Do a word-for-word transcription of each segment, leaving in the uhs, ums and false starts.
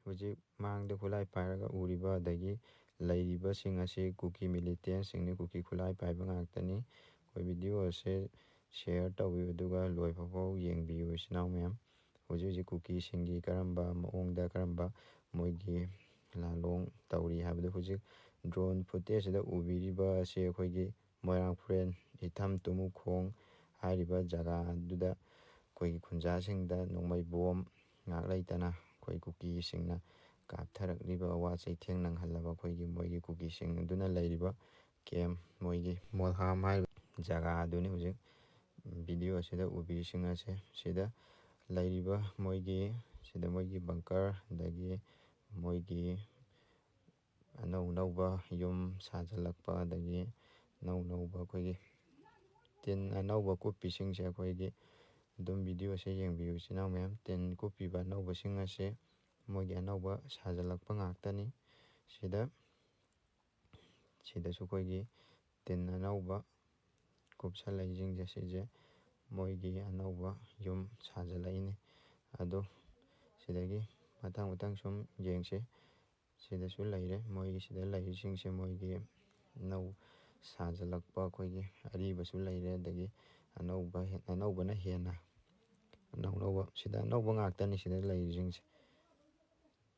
ꯍꯧꯖꯤꯛ ꯃꯥꯡꯗ ꯈꯨꯠꯂꯥꯏ ꯄꯥꯏꯔꯒ ꯎꯔꯤꯕ ꯑꯗꯒꯤ ꯂꯩꯔꯤꯕꯁꯤꯡ ꯑꯁꯤ ꯀꯨꯀꯤ ꯃꯤꯂꯤꯇꯦꯟꯁꯤꯡꯅꯤ, ꯀꯨꯀꯤ ꯈꯨꯠꯂꯥꯏ ꯄꯥꯏꯕ ꯉꯥꯛꯇꯅꯤ꯫ ꯑꯩꯈꯣꯏ ꯚꯤꯗꯤꯑꯣ ꯑꯁꯦ ꯁꯤꯌꯔ ꯇꯧꯕꯤꯌꯨ, ꯑꯗꯨꯒ ꯂꯣꯏꯐꯥꯎ ꯌꯦꯡꯕꯤꯌꯨ, ꯏꯆꯤꯟ ꯏꯅꯥꯎ ꯃꯌꯥꯝ꯫ ꯍꯧꯖꯤꯛ ꯍꯧꯖꯤꯛ ꯀꯨꯀꯤꯁꯤꯡꯒꯤ ꯀꯔꯝꯕ ꯃꯑꯣꯡꯗ ꯀꯔꯝꯕ ꯃꯣꯏꯒꯤ ꯂꯥꯂꯣꯡ ꯇꯧꯔꯤ ꯍꯥꯏꯕꯗꯨ ꯍꯧꯖꯤꯛ ꯗ꯭ꯔꯣꯟ ꯐꯨꯇꯦꯖꯁꯤꯗ ꯎꯕꯤꯔꯤꯕ ꯑꯁꯤ ꯑꯩꯈꯣꯏꯒꯤ ꯃꯣꯏꯔꯥꯡ ꯐꯨꯔꯦꯟ ꯏꯊꯝ ꯇꯨꯃꯨꯈꯣꯡ ꯍꯥꯏꯔꯤꯕ ꯖꯒꯥꯗꯨꯗ ꯑꯩꯈꯣꯏꯒꯤ ꯈꯨꯟꯖꯥꯁꯤꯡꯗ ꯅꯣꯡꯃꯩ ꯕꯣꯝ ꯉꯥꯛ ꯂꯩꯇꯅ ꯑꯩꯈꯣꯏ ꯀꯨꯀꯤꯁꯤꯡꯅ ꯀꯥꯞꯊꯔꯛꯂꯤꯕ ꯑꯋꯥ ꯆꯩꯊꯦꯡ ꯅꯪꯍꯜꯂꯕ ꯑꯩꯈꯣꯏꯒꯤ ꯃꯣꯏꯒꯤ ꯀꯨꯀꯤꯁꯤꯡ ꯑꯗꯨꯅ ꯂꯩꯔꯤꯕ ꯀꯦꯝ, ꯃꯣꯏꯒꯤ ꯃꯣꯜꯍꯥꯝ ꯍꯥꯏꯔꯤꯕ ꯖꯒꯥ ꯑꯗꯨꯅꯤ ꯍꯧꯖꯤꯛ ꯚꯤꯗꯤꯑꯣ ꯑꯁꯤꯗ ꯎꯕꯤꯔꯤꯁꯤꯡ ꯑꯁꯦ꯫ ꯁꯤꯗ ꯂꯩꯔꯤꯕ ꯃꯣꯏꯒꯤ, ꯁꯤꯗ ꯃꯣꯏꯒꯤ ꯕꯪꯀꯔ, ꯑꯗꯒꯤ ꯃꯣꯏꯒꯤ ꯑꯅꯧ ꯑꯅꯧꯕ ꯌꯨꯝ ꯁꯥꯖꯤꯜꯂꯛꯄ, ꯑꯗꯒꯤ ꯑꯅꯧ ꯑꯅꯧꯕ ꯑꯩꯈꯣꯏꯒꯤ ꯇꯤꯟ ꯑꯅꯧꯕ ꯀꯨꯞꯄꯤꯁꯤꯡꯁꯦ ꯑꯩꯈꯣꯏꯒꯤ ꯑꯗꯨꯝ ꯚꯤꯗꯤꯑꯣꯁꯦ ꯌꯦꯡꯕꯤꯌꯨ, ꯏꯆꯤꯟ ꯏꯅꯥꯎ ꯃꯌꯥꯝ꯫ ꯇꯤꯟ ꯀꯨꯞꯄꯤꯕ ꯑꯅꯧꯕꯁꯤꯡ ꯑꯁꯦ ꯃꯣꯏꯒꯤ ꯑꯅꯧꯕ ꯁꯥꯖꯤꯜꯂꯛꯄ ꯉꯥꯛꯇꯅꯤ꯫ ꯁꯤꯗ, ꯁꯤꯗꯁꯨ ꯑꯩꯈꯣꯏꯒꯤ ꯇꯤꯟ ꯑꯅꯧꯕ ꯀꯨꯞꯁꯜꯂꯛꯏꯁꯤꯡꯁꯦ, ꯁꯤꯁꯦ ꯃꯣꯏꯒꯤ ꯑꯅꯧꯕ ꯌꯨꯝ ꯁꯥꯖꯤꯜꯂꯛꯏꯅꯤ꯫ ꯑꯗꯣ ꯁꯤꯗꯒꯤ ꯃꯊꯪ ꯃꯊꯪ ꯁꯨꯝ ꯌꯦꯡꯁꯤ꯫ ꯁꯤꯗꯁꯨ ꯂꯩꯔꯦ, ꯃꯣꯏꯒꯤ ꯁꯤꯗ ꯂꯩꯔꯤꯁꯤꯡꯁꯦ ꯃꯣꯏꯒꯤ ꯑꯅꯧ ꯁꯥꯖꯤꯜꯂꯛꯄ ꯑꯩꯈꯣꯏꯒꯤ ꯑꯔꯤꯕꯁꯨ ꯂꯩꯔꯦ, ꯑꯗꯒꯤ ꯑꯅꯧꯕ ꯍꯦ-, ꯑꯅꯧꯕꯅ ꯍꯦꯟꯅ ꯑꯅꯧ ꯑꯅꯧꯕ, ꯁꯤꯗ ꯑꯅꯧꯕ ꯉꯥꯛꯇꯅꯤ ꯁꯤꯗ ꯂꯩꯔꯤꯁꯤꯡꯁꯦ꯫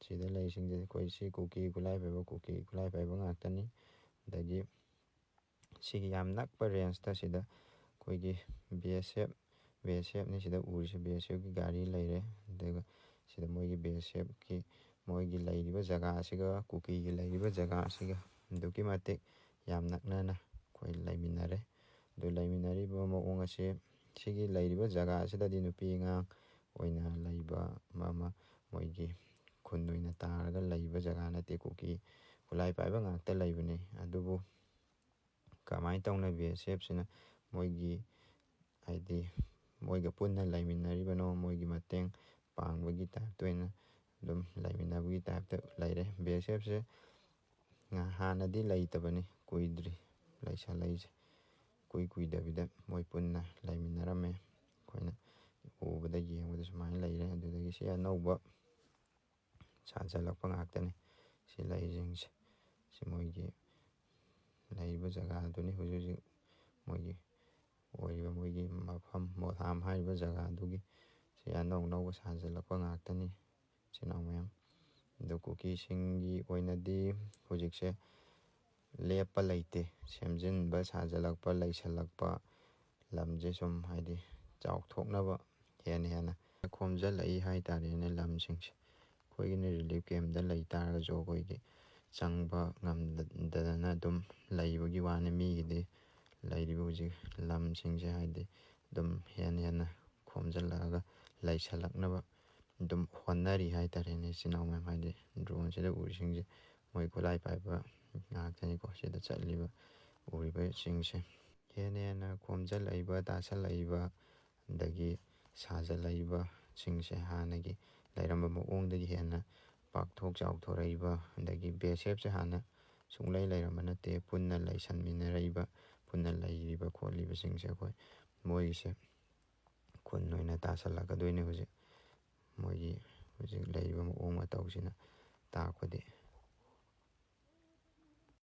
ꯁꯤꯗ ꯂꯩꯔꯤꯁꯤꯡꯁꯦ ꯑꯩꯈꯣꯏ ꯁꯤ ꯀꯨꯀꯤ ꯈꯨꯠꯂꯥꯏ ꯄꯥꯏꯕ, ꯀꯨꯀꯤ ꯈꯨꯠꯂꯥꯏ ꯄꯥꯏꯕ ꯉꯥꯛꯇꯅꯤ꯫ ꯑꯗꯒꯤ ꯁꯤꯒꯤ ꯌꯥꯝ ꯅꯛꯄ ꯔꯦꯟꯖꯇ ꯁꯤꯗ ꯑꯩꯈꯣꯏꯒꯤ ꯕꯤ ꯑꯦꯁ ꯑꯦꯐ, ꯕꯤ ꯑꯦꯁ ꯑꯦꯐꯅꯤ ꯁꯤꯗ ꯎꯔꯤꯁꯦ, ꯕꯤ ꯑꯦꯁ ꯑꯦꯐꯀꯤ ꯒꯥꯔꯤ ꯂꯩꯔꯦ꯫ ꯑꯗꯨꯒ ꯁꯤꯗ ꯃꯣꯏꯒꯤ ꯕꯤ ꯑꯦꯁ ꯑꯦꯐꯀꯤ ꯃꯣꯏꯒꯤ ꯂꯩꯔꯤꯕ ꯖꯒꯥ ꯑꯁꯤꯒ ꯀꯨꯀꯤꯒꯤ ꯂꯩꯔꯤꯕ ꯖꯒꯥ ꯑꯁꯤꯒ ꯑꯗꯨꯛꯀꯤ ꯃꯇꯤꯛ ꯌꯥꯝ ꯅꯛꯅꯅ ꯑꯩꯈꯣꯏ ꯂꯩꯃꯤꯟꯅꯔꯦ꯫ ꯑꯗꯨ ꯂꯩꯃꯤꯟꯅꯔꯤꯕ ꯃꯑꯣꯡ ꯑꯁꯦ, ꯁꯤꯒꯤ ꯂꯩꯔꯤꯕ ꯖꯒꯥ ꯑꯁꯤꯗꯗꯤ ꯅꯨꯄꯤ ꯑꯉꯥꯡ ꯑꯣꯏꯅ ꯂꯩꯕ ꯑꯃ, ꯑꯃ ꯃꯣꯏꯒꯤ ꯈꯨꯟ ꯑꯣꯏꯅ ꯇꯥꯔꯒ ꯂꯩꯕ ꯖꯒꯥ ꯅꯠꯇꯦ, ꯀꯨꯀꯤ ꯈꯨꯠꯂꯥꯏ ꯄꯥꯏꯕ ꯉꯥꯛꯇ ꯂꯩꯕꯅꯤ꯫ ꯑꯗꯨꯕꯨ ꯀꯃꯥꯏꯅ ꯇꯧꯅ ꯕꯤ ꯑꯦꯁ ꯑꯦꯐꯁꯤꯅ ꯃꯣꯏꯒꯤ, ꯍꯥꯏꯗꯤ ꯃꯣꯏꯒ ꯄꯨꯟꯅ ꯂꯩꯃꯤꯟꯅꯔꯤꯕꯅꯣ, ꯃꯣꯏꯒꯤ ꯃꯇꯦꯡ ꯄꯥꯡꯕꯒꯤ ꯇꯥꯏꯞꯇ ꯑꯣꯏꯅ ꯑꯗꯨꯝ ꯂꯩꯃꯤꯟꯅꯕꯒꯤ ꯇꯥꯏꯞꯇ ꯂꯩꯔꯦ꯫ ꯕꯤ ꯑꯦꯁ ꯑꯦꯐꯁꯦ ꯍꯥꯟꯅꯗꯤ ꯂꯩꯇꯕꯅꯤ, ꯀꯨꯏꯗ꯭ꯔꯤ ꯂꯩꯁꯜꯂꯛꯏꯁꯦ꯫ ꯀꯨꯏ ꯀꯨꯏꯗꯕꯤꯗ ꯃꯣꯏ ꯄꯨꯟꯅ ꯂꯩꯃꯤꯟꯅꯔꯝꯃꯦ꯫ ꯑꯩꯈꯣꯏꯅ ꯎꯕꯗ, ꯌꯦꯡꯕꯗ ꯁꯨꯃꯥꯏꯅ ꯂꯩꯔꯦ꯫ ꯑꯗꯨꯗꯒꯤ ꯁꯤ ꯑꯅꯧꯕ ꯁꯥꯖꯜꯂꯛꯄ ꯉꯥꯛꯇꯅꯤ꯫ ꯁꯤ ꯂꯩꯁꯤꯡꯁꯦ, ꯁꯤ ꯃꯣꯏꯒꯤ ꯂꯩꯔꯤꯕ ꯖꯒꯥꯗꯨꯅꯤ꯫ ꯍꯧꯖꯤꯛ ꯍꯧꯖꯤꯛ ꯃꯣꯏꯒꯤ ꯑꯣꯏꯔꯤꯕ ꯃꯣꯏꯒꯤ ꯃꯐꯝ ꯃꯣꯊꯥꯝ ꯍꯥꯏꯔꯤꯕ ꯖꯒꯥꯗꯨꯒꯤ꯫ ꯁꯤ ꯑꯅꯧ ꯑꯅꯧꯕ ꯁꯥꯖꯜꯂꯛꯄ ꯉꯥꯛꯇꯅꯤ, ꯏꯆꯤꯟ ꯏꯅꯥꯎ ꯃꯌꯥꯝ꯫ ꯑꯗꯣ ꯀꯨꯀꯤꯁꯤꯡꯒꯤ ꯑꯣꯏꯅꯗꯤ ꯍꯧꯖꯤꯛꯁꯦ ꯂꯦꯞꯄ ꯂꯩꯇꯦ꯫ ꯁꯦꯝꯖꯤꯟꯕ, ꯁꯥꯖꯜꯂꯛꯄ, ꯂꯩꯁꯜꯂꯛꯄ, ꯂꯝꯁꯦ ꯁꯨꯝ ꯍꯥꯏꯗꯤ ꯆꯥꯎꯊꯣꯛꯅꯕ ꯍꯦꯟꯅ ꯍꯦꯟꯅ ꯈꯣꯝꯖꯤꯜꯂꯛꯏ ꯍꯥꯏ ꯇꯥꯔꯦꯅꯦ, ꯂꯝꯁꯤꯡꯁꯦ꯫ ꯑꯩꯈꯣꯏꯒꯤꯅ ꯔꯤꯂꯤꯐ ꯀꯦꯝꯗ ꯂꯩ ꯇꯥꯔꯒꯁꯨ ꯑꯩꯈꯣꯏꯒꯤ ꯆꯪꯕ ꯉꯝꯗꯗꯅ ꯑꯗꯨꯝ ꯂꯩꯕꯒꯤ ꯋꯥꯅꯤ꯫ ꯃꯤꯒꯤꯗꯤ ꯂꯩꯔꯤꯕ ꯍꯧꯖꯤꯛ ꯂꯝꯁꯤꯡꯁꯦ ꯍꯥꯏꯗꯤ ꯑꯗꯨꯝ ꯍꯦꯟꯅ ꯍꯦꯟꯅ ꯈꯣꯝꯖꯤꯜꯂꯛꯑꯒ ꯂꯩꯁꯜꯂꯛꯅꯕ ꯑꯗꯨꯝ ꯍꯣꯠꯅꯔꯤ ꯍꯥꯏ ꯇꯥꯔꯦꯅꯦ, ꯏꯆꯤꯟ ꯏꯅꯥꯎ ꯃꯌꯥꯝ꯫ ꯍꯥꯏꯗꯤ ꯗ꯭ꯔꯣꯟꯁꯤꯗ ꯎꯔꯤꯁꯤꯡꯁꯦ ꯃꯣꯏ ꯈꯨꯠꯂꯥꯏ ꯄꯥꯏꯕ ꯉꯥꯛꯇꯅꯤꯀꯣ ꯁꯤꯗ ꯆꯠꯂꯤꯕ, ꯎꯔꯤꯕꯁꯤꯡꯁꯦ꯫ ꯍꯦꯟꯅ ꯍꯦꯟꯅ ꯈꯣꯝꯖꯤꯜꯂꯛꯏꯕ, ꯇꯥꯁꯜꯂꯛꯏꯕ, ꯑꯗꯒꯤ ꯁꯥꯖꯜꯂꯛꯏꯕꯁꯤꯡꯁꯦ ꯍꯥꯟꯅꯒꯤ ꯂꯩꯔꯝꯕ ꯃꯑꯣꯡꯗꯒꯤ ꯍꯦꯟꯅ ꯄꯥꯛꯊꯣꯛ ꯆꯥꯎꯊꯣꯔꯛꯏꯕ, ꯑꯗꯒꯤ ꯕꯤ ꯑꯦꯁ ꯑꯦꯐꯁꯦ ꯍꯥꯟꯅ ꯁꯨꯡꯂꯩ ꯂꯩꯔꯝꯕ ꯅꯠꯇꯦ꯫ ꯄꯨꯟꯅ ꯂꯩꯁꯟꯃꯤꯟꯅꯔꯛꯏꯕ, ꯄꯨꯟꯅ ꯂꯩꯔꯤꯕ ꯈꯣꯠꯂꯤꯕꯁꯤꯡꯁꯦ ꯑꯩꯈꯣꯏ ꯃꯣꯏꯒꯤꯁꯦ ꯈꯨꯟ ꯑꯣꯏꯅ ꯇꯥꯁꯜꯂꯛꯀꯗꯣꯏꯅꯦ ꯍꯧꯖꯤꯛ꯫ ꯃꯣꯏꯒꯤ ꯍꯧꯖꯤꯛ ꯂꯩꯔꯤꯕ ꯃꯑꯣꯡ ꯃꯇꯧꯁꯤꯅ ꯇꯥꯛꯄꯗꯤ